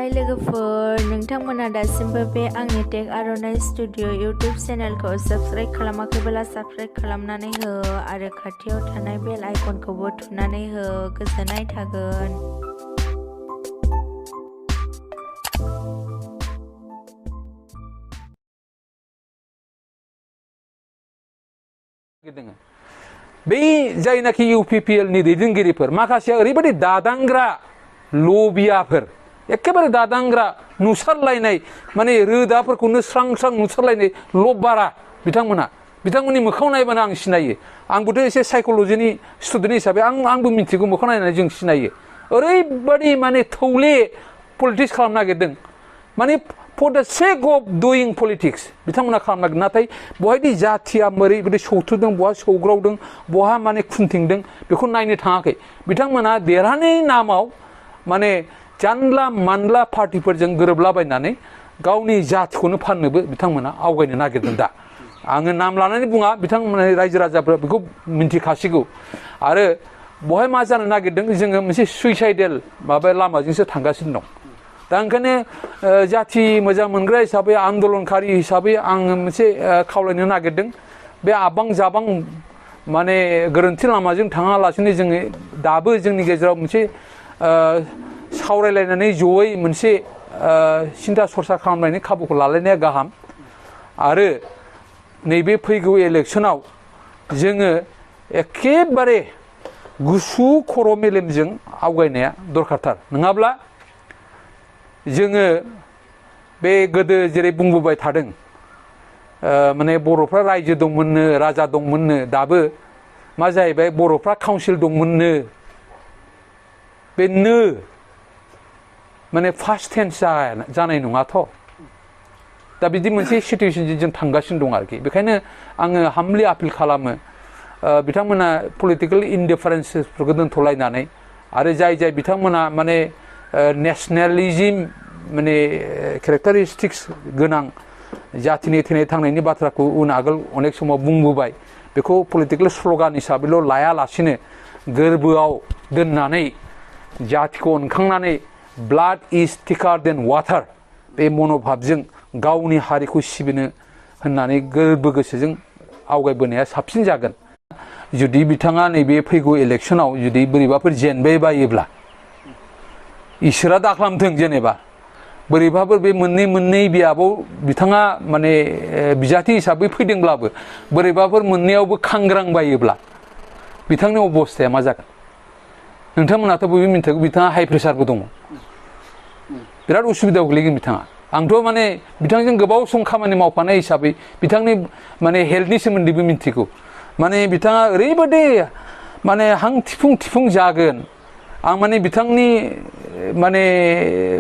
हाय लोगोफोर नोंथांमोना दासिमबो बे आंनि टेक आर'नाइ स्टुडिअ इउटिउब चेनेलखौ साबस्क्राइब खालामाखैब्ला साबस्क्राइब खालामनानै हो आरो खाथियाव थानाय बेल आइकनखौबो थुनानै हो गोजोननाय थागोन। बे जायनाखि इउपिपिएल नि दैदेनगिरिफोर माखासे ओरैबायदि दादांग्रा लबियाफोर एखेबारे दादांग्रा नुसारलायनाय माने रोदाफोरखौनो स्रां स्रां नुसारलायनाय लबारा बिथांमोननि मोखां नायबानो आं सिनायो। आंबोथ' एसे साइकोलजिनि स्टुडेन्ट हिसाबै आंबो मिथिगौ मोखां नायनानै जों सिनायो। ओरैबायदि माने थौले पलिटिक्स खालामनो नागिरदों माने for the sake of doing politics बिथांमोना खालामनो नागिरदों। नाथाय बहायदि जाथिया ओरैबायदि सौथुदों बहा सौग्रावदों बहा माने खुंथिंदों बेखौ नायनो थाङाखै। बिथांमोना देरहानायनि नामाव माने जानला मानला पार्टिफोरजों गोरोबलाबायनानै गावनि जाथिखौनो फाननोबो बिथांमोना आवगायनो नागिरदों। दा आङो नाम लानानै बुङा बिथांमोना रायजो राजाफोरा बेखौ मिन्थिखासिगौ। आरो बहाय मा जानो नागिरदों जोङो मोनसे सुइसाइडेल माबा लामाजोंसो थांगासिनो दं। दा ओंखायनो जाथि मोजां मोनग्रा हिसाबै आन्दलनकारि हिसाबै आङो मोनसे खावलायनो नागिरदों बे आबां जाबां माने गोरोन्थि लामाजों थाङालासिनो जोङो दाबो जोंनि गेजेराव मोनसे सावरायलायनानै जयै मोनसे सिन्था सरसा खालामनायनि खाबुखौ लालायनाया गाहाम। आरो नैबे फैगौ इलेक्सनाव जोङो एखेबारे गुसु खर' मेलेमजों आवगायनाया दरखारथार। नङाब्ला जोङो बे गोदो जेरै बुंबोबाय थादों माने बर'फ्रा रायजो दंमोननो राजा दंमोननो दाबो मा जाहैबाय बर'फ्रा काउन्सिल दंमोननो बे माने फार्स्ट टेन्स जानाय नङाथ'। दा बिदि मोनसे सिटुएसनजों जों थांगासिनो दं आरोखि। बेखायनो आङो हामलि आपिल खालामो बिथांमोना पलिटिकेल इनडिफारेन्सफोरखौ दोनथ'लायनानै आरो जाय बिथांमोना माने नेसनेलिज्म माने केरेक्टारिस्टिक्स गोनां जातिनि थैनाय थांनायनि बाथ्राखौ आगोल अनेक समाव बुंबोबाय बेखौ पलिटिकेल स्ल'गान हिसाबैल' लायालासिनो गोरबोआव दोननानै जातिखौ अनखांनानै ब्लाड इज थिकार देन वाटार बे मन'भाबजों गावनि हारिखौ सिबिनो होननानै गोरबो गोसोजों आवगायबोनाया साबसिन जागोन। जुदि बिथाङा नैबे फैगौ इलेक्सनाव जुदि बोरैबाफोर जेनबाय बायोब्ला इसोरा दाखालामथों जेनेबा बोरैबाफोर बे मोननै बियाबाव बिथाङा माने बिजाथि हिसाबै फैदोंब्लाबो बोरैबाफोर मोननैयावबो खांग्रांबायोब्ला बिथांनि अबस्थाया मा जागोन नोंथांमोनाथ' बयबो मिन्थिगौ। बिथाङा हाइ प्रेसारबो दङ बिराद उसुबिदायाव गोलैगोन बिथाङा। आंथ' माने बिथांजों गोबाव सम खामानि मावफानाय हिसाबै बिथांनि माने हेल्थनि सोमोन्दैबो मिन्थिगौ। माने बिथाङा ओरैबायदि माने हां थिफुं जागोन। आं माने बिथांनि माने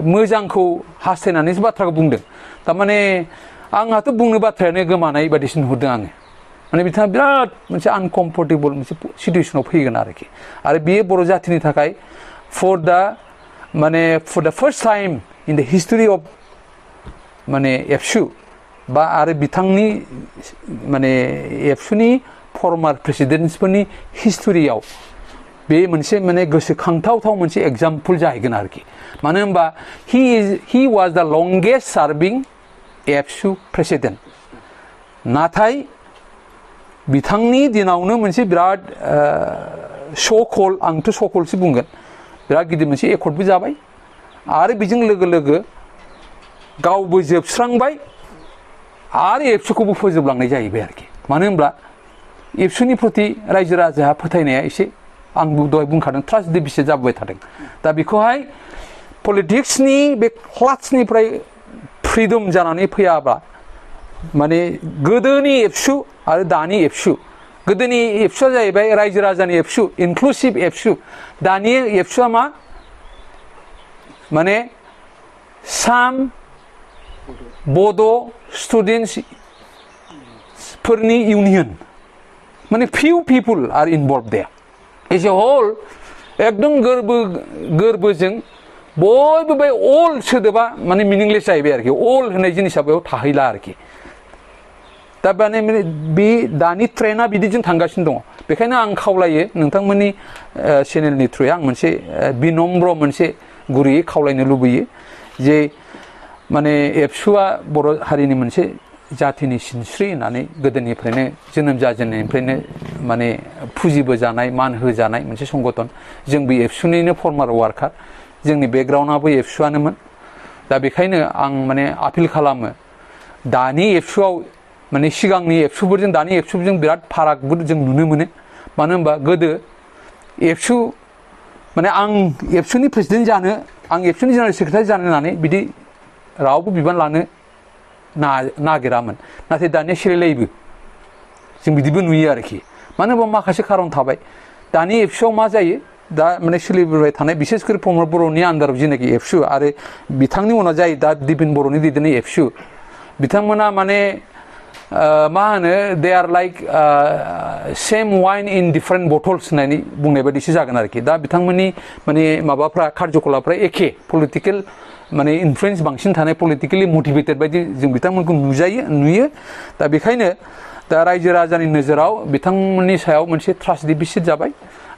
मोजांखौ हास्थायनानैसो बाथ्राखौ बुंदों। थारमाने आंहाथ' बुंनो बाथ्रायानो गोमानाय बायदिसो नुहुरदों आङो। माने बिथाङा बिराद मोनसे आनकम्फर्टेबल मोनसे सिटुएसनाव फैगोन आरोखि। आरो बेयो बर' जाथिनि थाखाय for the first time in the history of माने एबसु बा आरो बिथांनि माने एबसुनि फर्मार प्रेसिडेन्टसफोरनि हिस्टरियाव बे मोनसे माने गोसोखांथावथाव मोनसे एग्जाम्पल जाहैगोन आरोखि। मानो होनबा ही वाज द लंगेस्ट सार्भिं एबसु प्रेसिडेन्ट। नाथाय बिथांनि दिनावनो मोनसे बिराद सकल आंथ' सकलसो बुंगोन बिराद गिदिर मोनसे एकर्डबो जाबाय आरो बेजों लोगो गावबो जोबस्रांबाय आरो एबसुखौबो फोजोबलांनाय जाहैबाय आरोखि। मानो होनब्ला एबसुनि प्रति रायजो राजाहा फोथायनाया एसे आंबो दहाय बुंखादों ट्रास्ट डिफिसिट जाबोबाय थादों। दा बेखौहाय पलिटिक्सनि बे क्लासनिफ्राय फ्रिदम जानानै फैयाब्ला माने गोदोनि एबसु आरो दानि एबसु गोदोनि एबसुआ जाहैबाय रायजो राजानि एबसु इनक्लुसिभ एबसु। दानि एबसुआ मा माने साम बड' स्टुडेन्टसफोरनि इउनियन माने few people are involved there as a whole एकदम गोरबोजों बयबो बे अल सोदोबा माने मिनिंलेस जाहैबाय आरोखि। अल होननाय जिनिसा बेयाव थाहैला आरोखि। दा माने बे दानि ट्रेना बिदिजों थांगासिनो दङ। बेखायनो आं खावलायो नोंथांमोननि चेनेलनि थ्रुयै आं मोनसे बिनम्र मोनसे गुरैयै खावलायनो लुबैयो जे माने एबसुआ बर' हारिनि मोनसे जाथिनि सिनस्रि होननानै गोदोनिफ्रायनो जोनोम जाजेननायनिफ्रायनो माने फुजिबोजानाय मान होजानाय मोनसे संगठन जोंबो एबसुनिनो फर्मार वार्कार जोंनि बेकग्राउन्डआबो एबसुआनोमोन दा बेखायनो आं माने आपिल खालामो दानि एबसुआव माने सिगांनि एबसुफोरजों दानि एबसुफोरजों बिराद फारागबो जों नुनो मोनो मानो होनबा गोदो एबसु माने आं एबसुनि प्रेसिडेन्ट जानो आं एबसुनि जेनेरेल सेक्रेटारि जानो होननानै बिदि रावबो बिबान लानो नागिरामोन नाथाय दानिया सिरायलायोबो जों बिदिबो नुयो आरोखि मानो होनबा माखासे खारन थाबाय दानि एबसुआव मा जायो दा माने सोलिबोबाय थानाय बिसेसकरि प्रमद बर'नि आन्दाराव जेनाखि एबसु आरो बिथांनि उनाव जाय दा दिपेन बर'नि दैदेननाय एबसु बिथांमोना माने मा होनो they are like same wine in different bottles होननानै बुंनाय बायदिसो जागोन आरोखि दा बिथांमोननि माने माबाफ्रा कार्यकलापफ्रा एखे पलिटिकेल माने इनफ्लुयेन्स बांसिन थानाय पलिटिकेलि मटिभेटेड बायदि जों बिथांमोनखौ नुयो दा बेखायनो दा रायजो राजानि नोजोराव बिथांमोननि सायाव मोनसे ट्रास्ट डिफिसिट जाबाय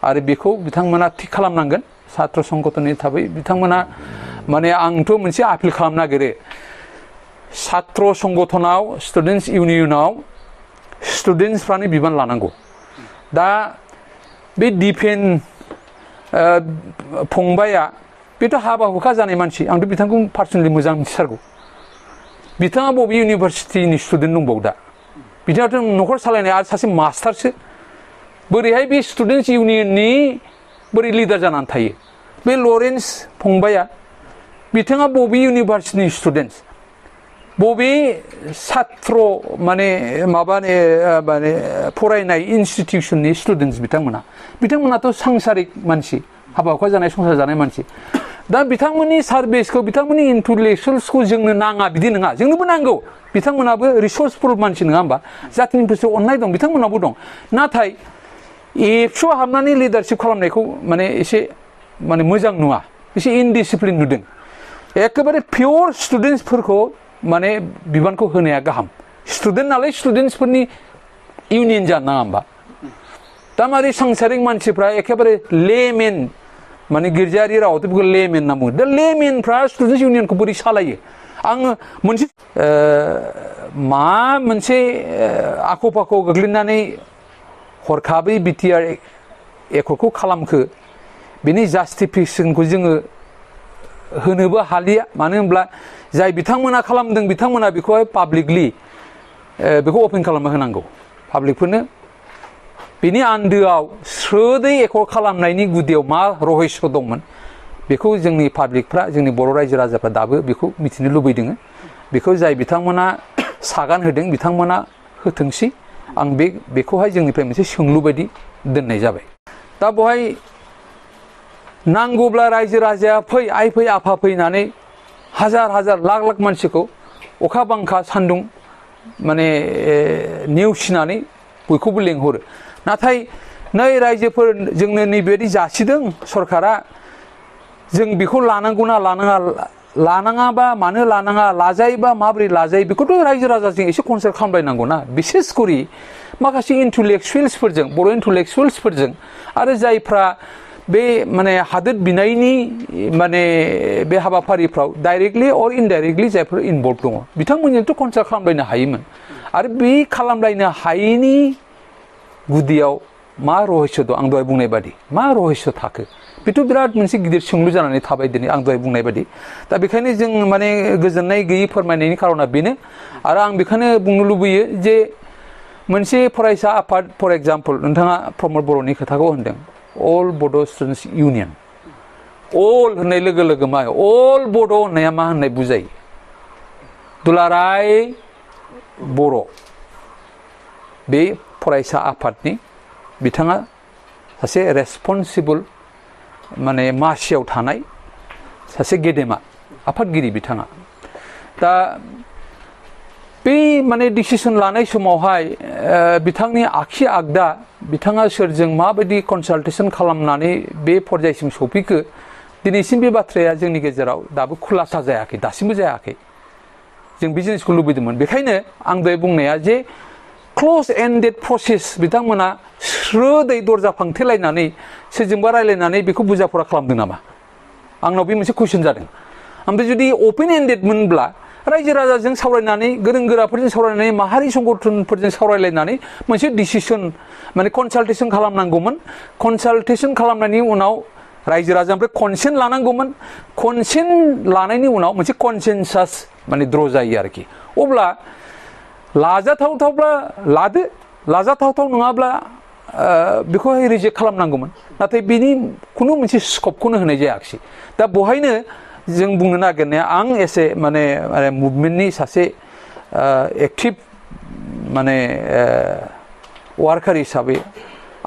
आरो बेखौ बिथांमोना थिग खालामनांगोन सात्र संगठननि थाबै बिथांमोना माने आंथ' मोनसे आपिल खालामनो नागिरो सात्र संगठनाव स्टुडेन्टस इउनियनाव स्टुडेन्टसफ्रानो बिबान लानांगौ दा बे दिपेन फंबाया बेथ' हाबा हुखा जानाय मानसि आंथ' बिथांखौ पार्सनेलि मोजां मिथिथारगौ बिथाङा बबे इउनिभारसिटिनि स्टुडेन्ट दंबावो दा बिथाङाथ' न'खर सालायनाय आरो सासे मास्टारसो बोरैहाय बे स्टुडेन्टस इउनियननि बोरै लिडार जानानै थायो बे लरेन्स फंबाया बिथाङा बबे इउनिभारसिटिनि स्टुडेन्ट बबे सात्र माने माबाने माने फरायनाय इनस्टिटिउसननि स्टुडेन्टस बिथांमोनाथ' सांसारिक मानसि हाबा हुखा जानाय संसार जानाय मानसि दा बिथांमोननि सार्भिसखौ बिथांमोननि इन्टेलेक्सुयेल्सखौ जोंनो नाङा बिदि नङा जोंनोबो नांगौ बिथांमोनाबो रिसर्सफुल मानसि नङा होमबा जातिनि फारसे अननाय दं बिथांमोनाबो दं नाथाय एबसुआव हाबनानै लिडारशिप खालामनायखौ माने एसे माने मोजां नुवा एसे इनडिसिप्लिन नुदों एखेबारे पियर स्टुडेन्टसफोरखौ माने बिबानखौ होनाया गाहाम स्टुडेन्ट नालाय स्टुडेन्टसफोरनि इउनियन जानो नाङा होमबा तामारि सांसारिक मानसिफ्रा एखेबारे लेमेन माने गिर्जायारि रावावथ' बेखौ लेमेन होनना बुङो दा लेमेनफ्रा स्टुडेन्टस इउनियनखौ बोरै सालायो आङो मोनसे मा मोनसे आख' फाख' गोग्लैनानै हरखाबै बिटिआर एकर्डखौ खालामखो बेनि जास्टिफिकेसनखौ जोङो होनोबो हालिया मानो होनब्ला जाय बिथांमोना खालामदों बिथांमोना बेखौहाय पाब्लिकलि बेखौ अपेन खालामना होनांगौ पाब्लिकफोरनो बेनि आन्दोआव स्रोदै एकर्ड खालामनायनि गुदियाव मा रहस्य दंमोन बेखौ जोंनि पाब्लिकफ्रा जोंनि बर' रायजो राजाफ्रा दाबो बेखौ मिथिनो लुबैदों बेखौ जाय बिथांमोना सागान होदों बिथांमोना होथोंसै आं बेखौहाय जोंनिफ्राय मोनसे सोंलु बायदि दोननाय जाबाय दा बेवहाय नांगौब्ला रायजो राजाया फै आइ फै आफा फैनानै हाजार हाजार लाख लाख मानसिखौ अखा बांखा सान्दुं माने नेवसिनानै बयखौबो लेंहरो नाथाय नै रायजोफोर जोंनो नैबेबायदि जासिदों सरकारा जों बेखौ लानांगौना लानाङाबा मानो लानाङा लाजायोबा माबोरै लाजायो बेखौथ' रायजो राजाजों एसे कनसाल्ट खालामलायनांगौ ना बिसेस करि माखासे इन्टेलेक्सुयेल्सफोरजों बर' इन्टेलेक्सुयेल्सफोरजों आरो जायफ्रा बे माने हादोर बिनायनि माने बे हाबाफारिफ्राव डाइरेक्टलि अर इनडाइरेक्टलि जायफोर इनभल्भ दङ बिथांमोनजोंथ' कनसाल्ट खालामलायनो हायोमोन आरो बे खालामलायनो हायैनि गुदियाव मा रहस्य दं आं दहाय बुंनाय बादि मा रहस्य थाखो बेथ' बिराद मोनसे गिदिर सोंलु जानानै थाबाय दिनै आं दहाय बुंनाय बादि दा बेखायनो जों माने गोजोननाय गैयै फोरमायनायनि खारना बेनो आरो आं बेखौनो बुंनो लुबैयो जे मोनसे फरायसा आफाद फर एग्जाम्पल नोंथाङा प्रमद बर'नि खोथाखौ होनदों अल बड' स्टुडेन्टस इउनियन अल होननाय लोगो लोगो मा अल बड' होननाया मा होननाय बुजायो दुलाराय बर' बे फरायसा आफादनि बिथाङा सासे रेसपन्सिबल माने मासियाव थानाय सासे गेदेमा आफादगिरि बिथाङा दा बे माने डिसिसन लानाय समावहाय बिथांनि आखि आगदा बिथाङा सोरजों माबायदि कनसाल्टेसन खालामनानै बे पर्यायसिम सफैखो दिनैसिम बे बाथ्राया जोंनि गेजेराव दाबो खुलासा जायाखै दासिमबो जायाखै जों बे जिनिसखौ लुबैदोंमोन बेखायनो आं दहाय बुंनाया जे क्ल'ज एन्डेड प्रसेस बिथांमोना स्रोदै दरजा फांथेलायनानै सोरजोंबा रायलायनानै बेखौ बुजाफरा खालामदों नामा आंनाव बे मोनसे कुइसन जादों ओमफ्राय जुदि अपेन एन्डेड मोनब्ला रायजो राजाजों सावरायनानै गोरों गोराफोरजों सावरायनानै माहारि संगठनफोरजों सावरायलायनानै मोनसे डिसिसन माने कनसाल्टेसन खालामनांगौमोन कनसाल्टेसन खालामनायनि उनाव रायजो राजानिफ्राय कनसेन्ट लानांगौमोन कनसेन्ट लानायनि उनाव मोनसे कनसेनसास माने द्र जायो आरोखि अब्ला लाजाथावथावब्ला लादो लाजाथावथाव नङाब्ला बेखौहाय रिजेक्ट खालामनांगौमोन नाथाय बिनि खुनु मोनसे स्कपखौनो होनाय जायाखिसै दा बहायनो जों बुंनो नागिरनाया आं एसे माने मुभमेन्टनि सासे एक्टिभ माने वार्कार हिसाबै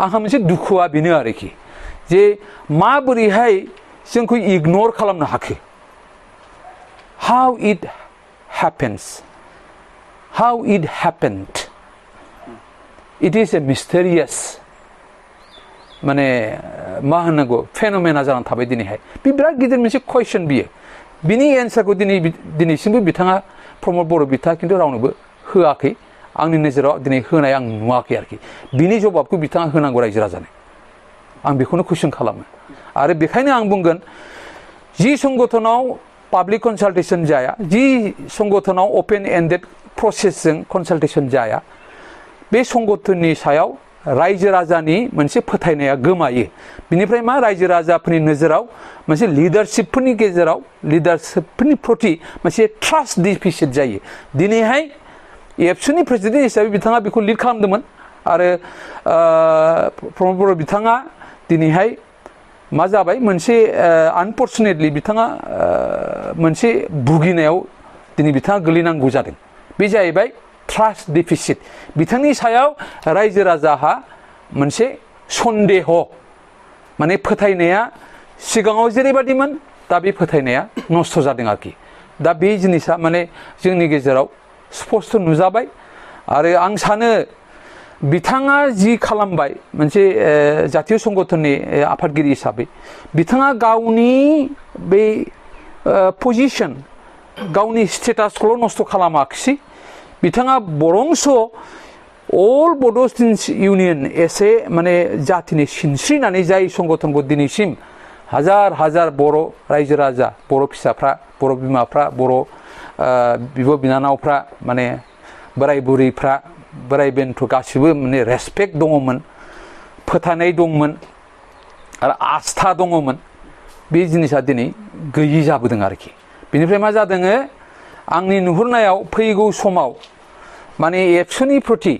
आंहा मोनसे दुखुआ बेनो आरोखि जे माबोरैहाय जोंखौ इगनर खालामनो हाखो how it happened it is a mysterious माने मा होननांगौ फेनोमेना जानानै थाबाय दिनैहाय बे बिराद गिदिर मोनसे कुइसन बियो बिनि एन्सारखौ दिनैसिमबो बिथाङा प्रमद बर' बिथाङा खिन्थु रावनोबो होआखै आंनि नोजोराव दिनै होनाय आं नुवाखै आरोखि बिनि जबाबखौ बिथाङा होनांगौ रायजो राजानो आं बेखौनो कुइसन खालामो आरो बेखायनो आं बुंगोन जि संगठनाव पाब्लिक कनसाल्टेसन जाया जि संगठनाव अपेन एन्डेड प्रसेसजों कनसाल्टेसन जाया बे संगठननि सायाव रायजो राजानि मोनसे फोथायनाया गोमायो बिनिफ्राय मा रायजो राजाफोरनि नोजोराव मोनसे लिडारशिपफोरनि गेजेराव लिडारशिपफोरनि प्रति मोनसे ट्रास्ट डिफिसिट जायो दिनैहाय एबसुनि प्रेसिडेन्ट हिसाबै बिथाङा बेखौ लिड खालामदोंमोन आरो प्रमद बर' बिथाङा दिनैहाय मा जाबाय मोनसे आनफर्चुनेटलि बिथाङा मोनसे भुगिनायाव दिनै बिथाङा गोलैनांगौ जादों बे जाहैबाय ट्रास्ट डिफिसिट बिथांनि सायाव रायजो राजाहा मोनसे सन्देह माने फोथायनाया सिगाङाव जेरैबायदिमोन दा बे फोथायनाया नस्थ' जादों आरोखि दा बे जिनिसा माने जोंनि गेजेराव स्पष्ट नुजाबाय आरो आं सानो बिथाङा जि खालामबाय मोनसे जातीय संगठननि आफादगिरि हिसाबै बिथाङा गावनि बे पजिशन गावनि स्टेटासखौल' नस्थ' खालामाखिसै बिथाङा बरंस अल बड' स्टुडेन्टस इउनियन एसे माने जातिनि सिनस्रिनानै जाय संगठनखौ दिनैसिम हाजार हाजार बर' रायजो राजा बर' फिसाफ्रा बर' बिमाफ्रा बर' बिब' बिनानावफ्रा माने बोराय बुरैफ्रा बोराय बेन्थ गासिबो माने रेसपेक्ट दङमोन फोथायनाय दंमोन आरो आस्था दङमोन बे जिनिसा दिनै गैयि जाबोदों आरोखि बेनिफ्राय मा जादों आंनि नुहुरनायाव फैगौ समाव माने एबसुनि प्रति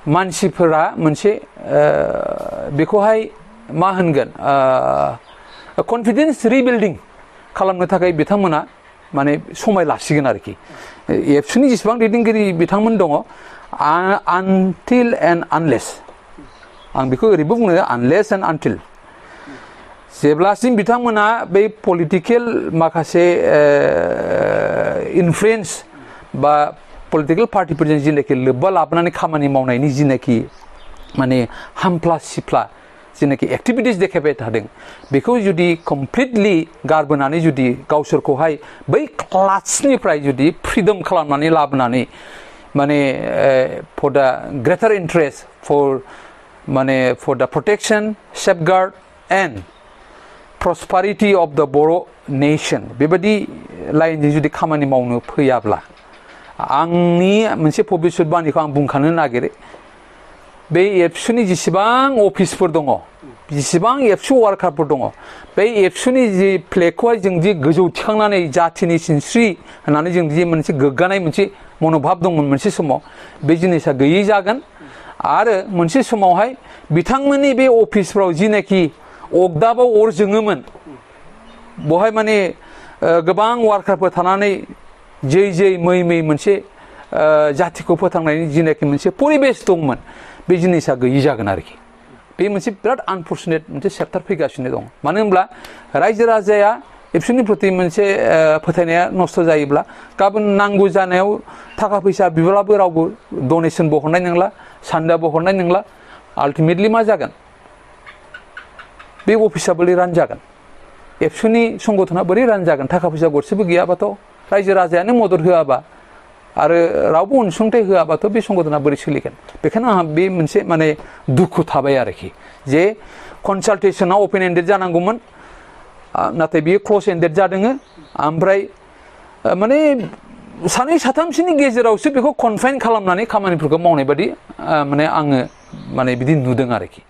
मानसिफोरा मोनसे बेखौहाय मा होनगोन कनफिडेन्स रिबिल्डिं खालामनो थाखाय बिथांमोना माने समाय लासिगोन आरोखि एबसुनि जेसेबां दैदेनगिरि बिथांमोन दङ आनटिल एन्ड आनलेस आं बेखौ ओरैबो बुङो आनलेस एन्ड आनटिल जेब्लासिम बिथांमोना बै पलिटिकेल माखासे इनफ्लुयेन्स बा पलिटिकेल पार्टिफोरजों जिनाखि लोब्बा लाबोनानै खामानि मावनायनि जिनाखि माने हामफ्ला सिफ्ला जिनाखि एक्टिभिटिस देखायबाय थादों बेखौ जुदि कमप्लिटलि गारबोनानै जुदि गावसोरखौहाय बै क्लासनिफ्राय जुदि फ्रिदम खालामनानै लाबोनानै माने फर दा ग्रेटार इन्टारेस्ट फर दा प्रटेक्सन सेफगार्ड एन्ड प्रस्पारिटी अफ द बर' नेशन बेबायदि लाइनजों जुदि खामानि मावनो फैयाब्ला आंनि मोनसे भबिष्यतबाणीखौ आं बुंखानो नागिरो बे एबसुनि जेसेबां अफिसफोर दङ जेसेबां एबसु वार्कारफोर दङ बे एबसुनि जि फ्लेगखौहाय जों जि गोजौ थिखांनानै जाथिनि सिनस्रि होननानै जों जि मोनसे गोग्गानाय मोनसे मनोभाब दंमोन मोनसे समाव बे जिनिसा गैयै जागोन आरो मोनसे समावहाय बिथांमोननि बे अफिसफ्राव जिनाखि अगदाबाव अर जोङोमोन बहाय माने गोबां वार्कारफोर थानानै जै मै मोनसे जातिखौ फोथांनायनि जिनाखि मोनसे परिबेस दंमोन बे जिनिसा गैयि जागोन आरोखि बे मोनसे बिराद आनफर्चुनेट मोनसे चेप्टार फैगासिनो दं मानो होनब्ला रायजो राजाया एबसुनि प्रति मोनसे फोथायनाया नस्थ' जायोब्ला गाबोन नांगौ जानायाव थाखा फैसा बिब्लाबो रावबो डनेसनबो हरनाय नंला सान्दाबो हरनाय नंला आल्टिमेटलि मा जागोन बे अफिसा बोरै रान जागोन एबसुनि संगठना बोरै रान जागोन थाखा फैसा गरसेबो गैयाबाथ' रायजो राजायानो मदद होआबा आरो रावबो अनसुंथाइ होआबाथ' बे संगठना बोरै सोलिगोन बेखायनो आंहा बे मोनसे माने दुखु थाबाय आरोखि जे कनसाल्टेसना अपेन एन्डेड जानांगौमोन नाथाय बियो क्रस एन्डेड जादों ओमफ्राय माने सानै साथामसोनि गेजेरावसो बेखौ कनफाइन खालामनानै खामानिफोरखौ मावनाय बादि माने आङो माने बिदि नुदों आरोखि